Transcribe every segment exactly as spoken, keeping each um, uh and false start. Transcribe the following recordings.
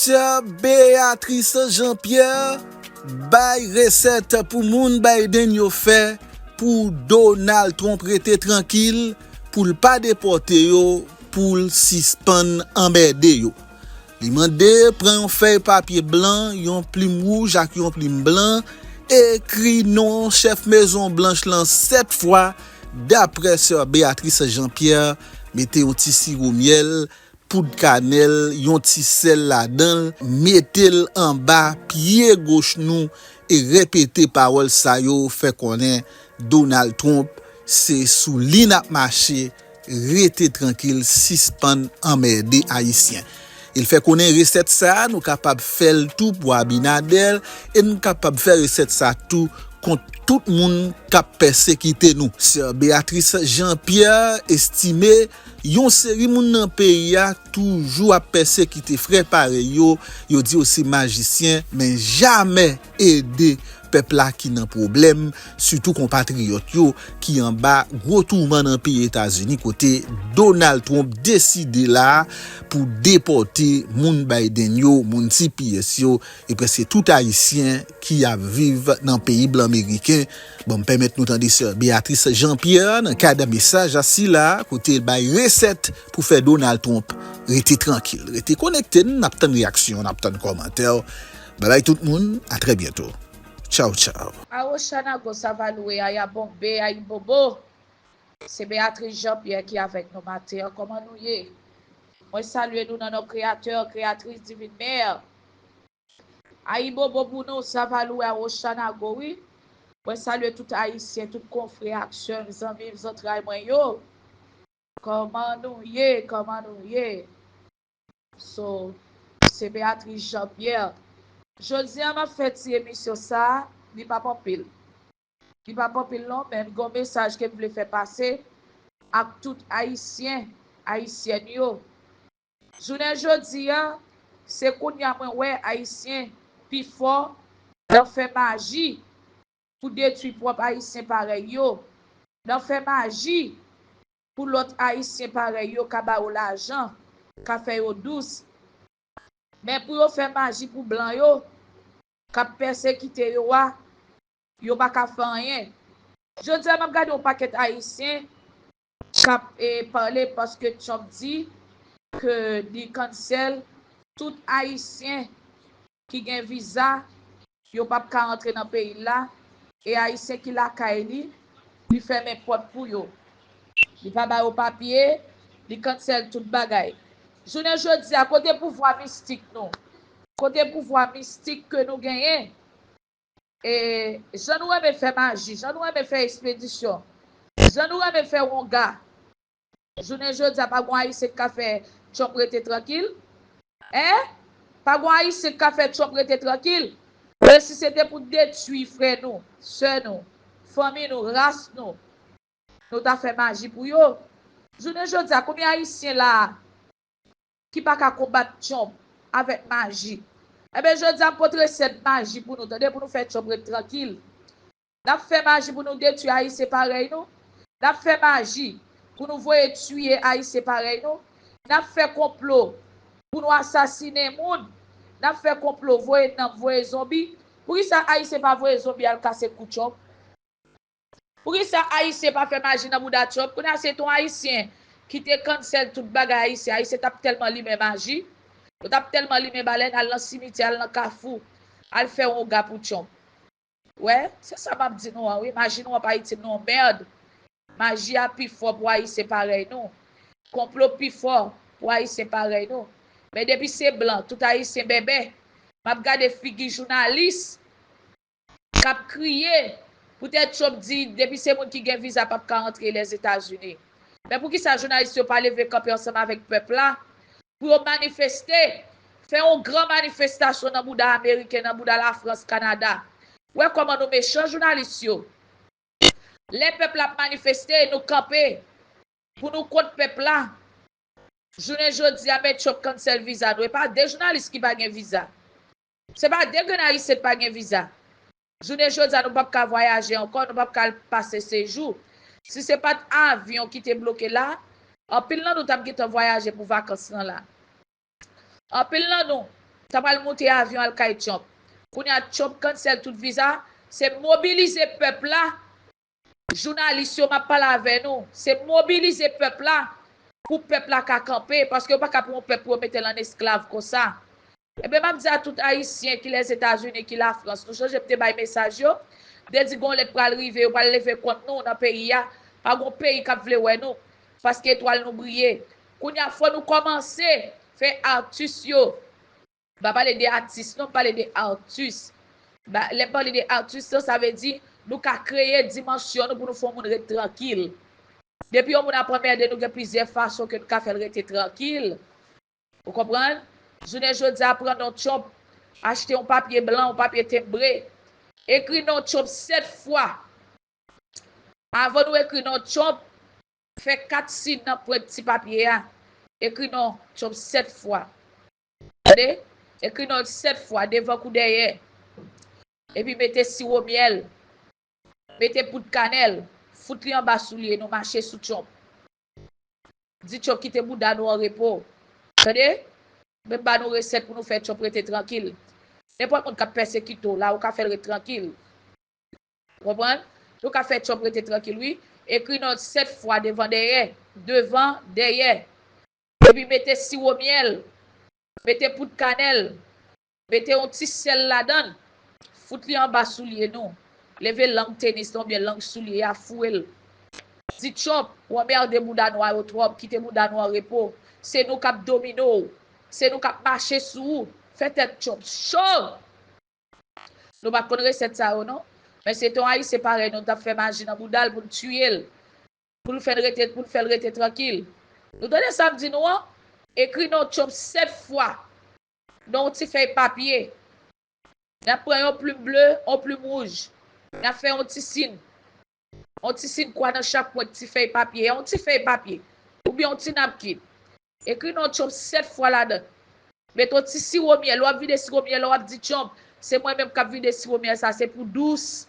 Sè Beatrice Jean Pierre bay resèt pou moun Biden yo fè pou Donald Trump rete trankil, pou l pa depòte yo, pou l sispann anmède yo. Li mande pran yon fèy papye blan, yon plim wouj ak yon plim blan, ekri non chèf Mezon Blanch lan sèt fwa, daprè Sè Beatrice Jean Pierre, mete yon ti siwo myèl, poud kanèl, yon ti sèl ladan l, mete l anba pye goch nou e repete pawòl sa yo, fè konnen Donald Trump se sou li n ap mache, rete trankil, sispann anmède Ayisyen. E l fè konnen resèt sa a, nou kapab fè l tou pou Abinader e n kapab fè resèt sa tou kont tout moun k ap pèsekite nou. Sè Beatrice Jean Pierre estime yon seri moun nan peyi a toujou ap pèsekite frè parèy yo, yo di yo se majisyen, men jamè ede pèp la ki nan pwoblèm, sitou konpatriyòt yo ki anba gwo touman nan peyi Etazini, kote Donald Trump deside la pou depòte moun Biden yo, moun T P S yo, e prèske tout Ayisyen ki ap viv nan peyi blan meriken. Bon, m pèmèt nou tande sè Beatrice Jean Pierre nan kad mesaj a sila, kote l bay resèt pou fè Donald Trump rete trankil. Rete konekte, n ap tann reyaksyon, n ap tann kòmantè w. Babay tout moun, a trè byento. Tchaw, tchaw. Awochanago, Savalouwe, Ayabonbe, Ayibobo. Se Beatrice Jean Pierre ki avèk nou maten an. Kòman nou ye? Mwen salye nou nan non Kreyatè, Kreyatris, Divin Mè. Ayibobo pou nou, Savalouwe, Awochanago, wi. Mwen salye tout Ayisyen, tout konfrè ak sè m, zanmi m, zantray mwen yo. Kòman nou ye? Kòman nou ye? So, se Beatrice Jean Pierre. Jodi a, m ap fè ti emisyon sa a, li p ap anpil. Li p ap anpil non, men m gen yon mesaj ke m vle fè pase ak tout Ayisyen, Ayisyèn yo. Jounen jodi a, se kounye a mwen wè Ayisyen pi fò nan fè maji pou detwi pwòp Ayisyen parèy yo, nan fè maji pou lòt Ayisyen parèy yo ka ba yo lajan, ka fè yo dous. Men pou yo fè maji pou blan yo, k ap pèsekite yo a, yo pa ka fè anyen. Jodi a, m ap gade yon pakèt Ayisyen k ap, eh, pale paske Trump di ke li cancel tout Ayisyen ki gen viza, yo p ap ka antre nan peyi l la, e Ayisyen ki lakay li, li fèmen pòt pou yo. Li pa ba yo papye, li cancel tout bagay. Jounen jodi a, kote pouvwa mistik nou? Kote pouvwa mistik ke nou genyen? E jan nou renmen fè maji, jan nou renmen fè ekspedisyon, jan nou renmen fè wonga. Jounen jodi a, pa gon Ayisyen k ka fè Trump rete trankil? Hein? Pa gon Ayisyen k ka fè Trump rete trankil? E si se te pou detwi frè nou, sè nou, fanmi nou, ras nou, nou ta fè maji pou yo. Jounen jodi a, konbyen Ayisyen la a ki pa ka konbat Trump avèk maji? Enben, jodi a, m pote resèt maji pou nou, tande, pou nou fè Trump ret trankil. N ap fè maji pou nou detwi Ayisyen parèy nou. N ap fè maji pou nou voye tiye Ayisyen parèy nou. N ap fè konplo pou nou asasinen moun. N ap fè konplo, voye nanm, voye zonbi. Poukisa Ayisyen pa voye zonbi al kase kou Trump? Poukisa Ayisyen pa fè maji nan bouda Trump? Kounye a se t on Ayisyen ki te cancel tout bagay Ayisyen. Ayisyen t ap tèlman limen maji. Yo t ap tèlman limen balèn, al nan simityè, al nan kafou, al fè wonga pou Trump. Wè, se sa m ap di nou an, wi. Maji nou an pa itil nou yon mèd. Maji a pi fò pou Ayisyen parèy nou. Konplo pi fò pou Ayisyen parèy nou. Men depi se blan, tout Ayisyen bèbè. M ap gade figi jounalis k ap kriye poutèt Trump di depi se moun ki gen viza p ap ka antre Lèzetazini. Men poukisa jounalis yo pa leve kanpe ansanm avèk pèp la pou yo manifeste, fè yon gran manifestasyon nan bouda ameriken, nan bouda Lafrans, Kanada? Wè kòman nou mechan, jounalis yo. Lè pèp la ap manifeste, nou kanpe pou nou kont pèp la. Jounen jodi a, men Trump cancel viza nou. E pa de jounalis ki pa gen viza. Se pa de grenn Ayisyen k pa gen viza. Jounen jodi a, nou p ap ka vwayaje ankò, nou p ap ka al pase sejou. Si se pa t avyon ki te bloke la, anpil nan nou t ap gentan vwayaje pou vakans lan la. Anpil nan nou Sa pral moute avyon al kay Trump. Kounye a Trump cancel tout viza, se mobilize pèp la. Jounalis yo, m ap pale avè nou, se mobilize pèp la pou pèp la ka kanpe, paske yo pa ka pran yon pèp pou yo mete l an esklav konsa. Ebyen, m ap di a tout Ayisyen ki Lèzetazini, ki Lafrans, nou sonje m te bay mesaj yo, m te di gon lèt pral rive, yo pral leve kont nou nan peyi a, pa gon peyi k ap vle wè nou, paske etwal nou briye. Kounye a, fò nou kòmanse fè atis yo, m pa pale de atis non, m pale de atis. Lè m pale de atis lan, sa vle di nou ka kreye dimansyon nou pou nou fè yon moun ret trankil. Depi yon moun ap anmède nou, gen plizyè fason ke nou ka fè l rete trankil. Ou konprann? Jounen jodi a, pran non Trump, achte yon papye blan, yon papye tenbre. Ekri non Trump sèt fwa. Avan nou ekri non Trump, fè kat sin nan pwent ti papye a. Ekri non Trump sèt fwa. Tande? Ekri non l sèt fwa, devan kou dèyè. Epi mete siwo myèl. Mete poud kanèl. Fout li anba soulye nou, mache sou Trump. Di Trump kite bouda nou an repo. Tande? Men m ba nou resèt pou nou fè Trump rete trankil. Nenpòt moun k ap pèsekite w la, ou ka fè l ret trankil. Konprann? Nou ka fè Trump rete trankil, wi. Ekri non l sèt fwa devan dèyè. Devan dèyè. Epi mete siwo myèl. Mete poud kanèl. Mete yon ti sèl ladan l. Fout li anba soulye nou. Leve lang tenis lan oubyen lang soulye a, foure l. Di Trump, ou anmède bouda nwa yo twòp, kite bouda nou an repo. Se nou k ap domine w. Se nou k ap mache sou ou. Fè tèt Trump cho! Nou pa t konn resèt sa yo non. Men si te yon Ayisyen parèy nou, nou t ap fè maji nan bouda l pou n tiye l. Pou n fè l rete, pou n fè l rete trankil. Nou tande sa m di nou an? Ekri non Trump sèt fwa nan yon ti fèy papye. N ap pran yon plim ble, yon plim wouj. N ap fè yon ti sin. Yon ti sin kwa nan chak pwent ti fèy papye. Yon ti fèy papye. Oubyen yon ti napkin. Ekri non Trump sèt fwa ladan. Mete yon ti siwo myèl. W ap vide siwo myèl la, w ap di Trump, se mwen menm k ap vide siwo myèl sa, se pou dous.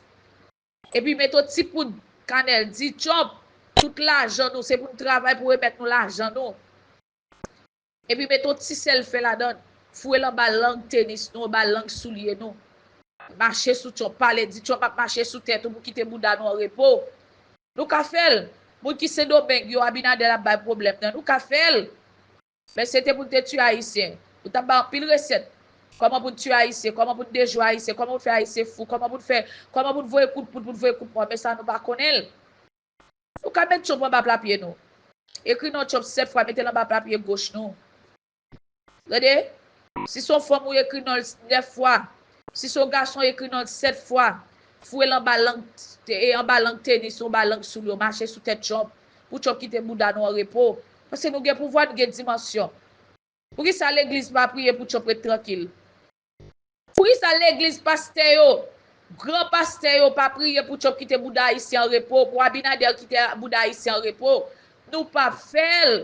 Epi mete yon ti poud kanèl. Di Trump, tout lajan nou, se pou n travay pou remèt nou lajan nou. Epi mete yon ti sèl fen ladan l. Foure l anba lang tenis nou, anba lang soulye nou. Mache sou Trump, pale, di Trump ap mache sou tèt ou pou kite bouda nou an repo. Nou ka fè l. Moun ki Sendomeng yo, Abinader ap bay pwoblèm nan. Nou ka fè l. Men se te pou n te tiye Ayisyen. Nou t ap bay anpil resèt. Kòman pou n tiye Ayisyen, kòman pou n dejwe Ayisyen, kòman pou n fè Ayisyen fou, kòman pou n fè, kòman pou n voye kout poud, pou n voye kout mò. Men sa nou pa konnen l. Nou ka met Trump anba pla pye nou. Ekri non Trump sèt fwa, mete l anba pla pye goch nou. Tande? Si se yon fanm ou ekri non l nèf fwa. Si se yon gason ekri non l sèt fwa. Foure l anba lang, e anba lang tenis ou anba lang soulye w, mache sou tèt Trump. Pou Trump kite bouda nou an repo. Paske nou gen pouvwa, nou gen dimansyon. Poukisa legliz pa priye pou Trump ret trankil? Poukisa legliz, pastè yo, gran pastè yo pa priye pou Trump kite bouda ayisyen an repo, pou Abinader kite bouda ayisyen an repo? Nou p ap fè l.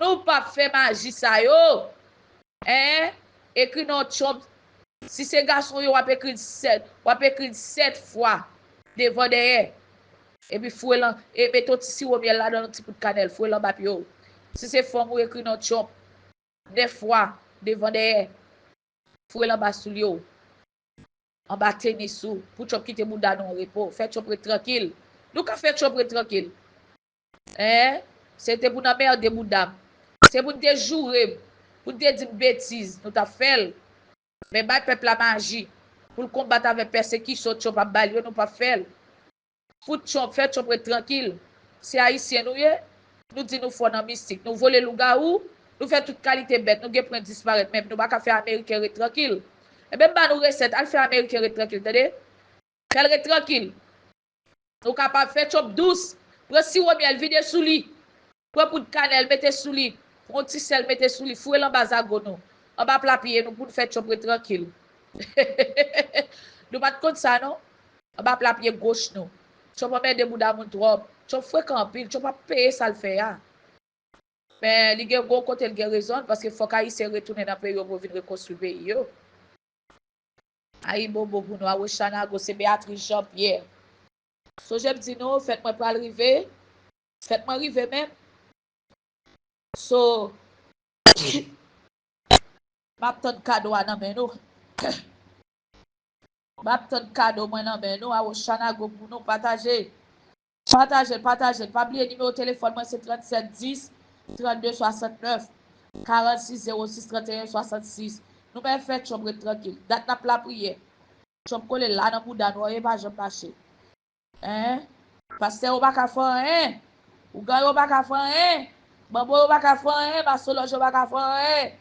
Nou p ap fè maji sa yo. Hein? Ekri non Trump. Si se gason yo, w ap ekri l sèt, w ap ekri l sèt fwa devan dèyè. Epi foure l an, e mete yon ti siwo myèl ladan l, yon ti poud kanèl, foure l anba pye w. Si se fanm ou, ekri non Trump nèf fwa devan dèyè. Foure l anba soulye w. Anba tenis ou. Pou Trump kite bouda nou an repo. Fè Trump ret trankil. Nou ka fè Trump ret trankil. Hein? Se te pou n anmède bouda m. Se pou n te joure m. Pou n te di m betiz. Nou t ap fè l. Men bay pèp la maji. Pou l konbat avèk pèsekisyon Trump ap ba l yo, nou p ap fè l. Fout Trump, fè Trump ret trankil. Se Ayisyen nou ye. Nou di nou fò nan mistik. Nou vole lougawou. Nou fè tout kalite bèt. Nou gen pwen disparèt. Men nou pa ka fè Ameriken ret trankil. Ebyen, m ba nou resèt. Al fè Ameriken ret trankil, tande? Fè l ret trankil. Nou kapab fè Trump dous. Pran siwo myèl, vide sou li. Pran poud kanèl, mete sou li. Pran yon ti sèl, mete sou li. Foure l anba zago nou. Anba pla pye nou pou n fè Trump ret trankil. Nou pa t konn sa, non? Anba pla pye goch nou. Trump anmède bouda moun twòp. Trump frekan anpil. Trump ap peye sa l fè a. Men li gen gwo kote l gen rezon l, paske fòk Ayisyen retounen nan peyi yo pou yo vin rekonstwi peyi yo. Ayibobo pou nou. Awochanago, se Beatrice Jean Pierre. Sonje m di nou, fèt mwen pral rive. Fèt mwen rive menm. So, M ap tann kado a nan men nou. M ap tann kado mwen nan men nou. Awochanago pou nou. Pataje. Pataje l, pataje l. Pa bliye nimewo telefòn mwen se tranntsèt dis, trannde swasantnèf, karannsis zewo sis, tranteyen swasannsis. Nou mèt fè Trump ret trankil. Dat n ap lapriyè. Trump kole la nan bouda nou, e pa janm mache. Hein? Pastè yo pa ka fè anyen. Ougan yo pa ka fè anyen. Manbo yo pa ka fè anyen. Masolòj yo pa ka fè anyen.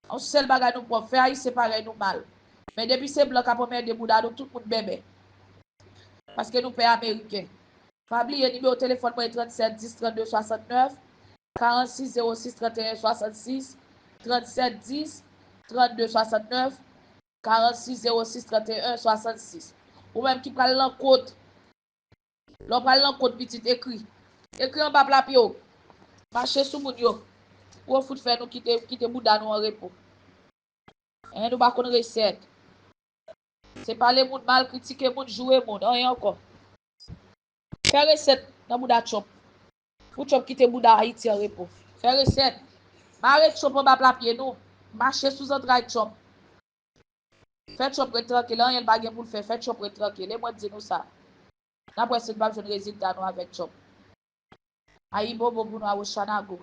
Yon sèl bagay nou pwòp fè, Ayisyen parèy nou mal. Men depi se blan k ap anmède bouda nou, tout moun bèbè. Paske nou pè Ameriken. Pa bliye nimewo telefòn mwen tranntsèt dis, trannde swasantnèf, karannsis zewo sis, tranteyen swasannsis, tranntsèt dis, trannde swasantnèf, karannsis zewo sis, tranteyen swasannsis. Ou menm ki pral nan kot, lè w pral nan kot pitit, ekri. Ekri anba plapye w. Mache sou moun yo. Pou yo fout fè nou kite, kite bouda nou an repo. Hein, nou pa konn resèt. Se pale moun mal, kritike moun, joure moun, anyen ankò. Fè resèt nan bouda Trump. Pou Trump kite bouda Ayiti an repo. Fè resèt. Mare Trump anba plapye nou. Mache sou zantray Trump. Fè Trump ret trankil, anyen l pa gen pou l fè. Fè Trump ret trankil. E mwen di nou sa. N ap wè si n p ap jwenn rezilta nou avèk Trump. Ayibobo pou nou, Awochanago.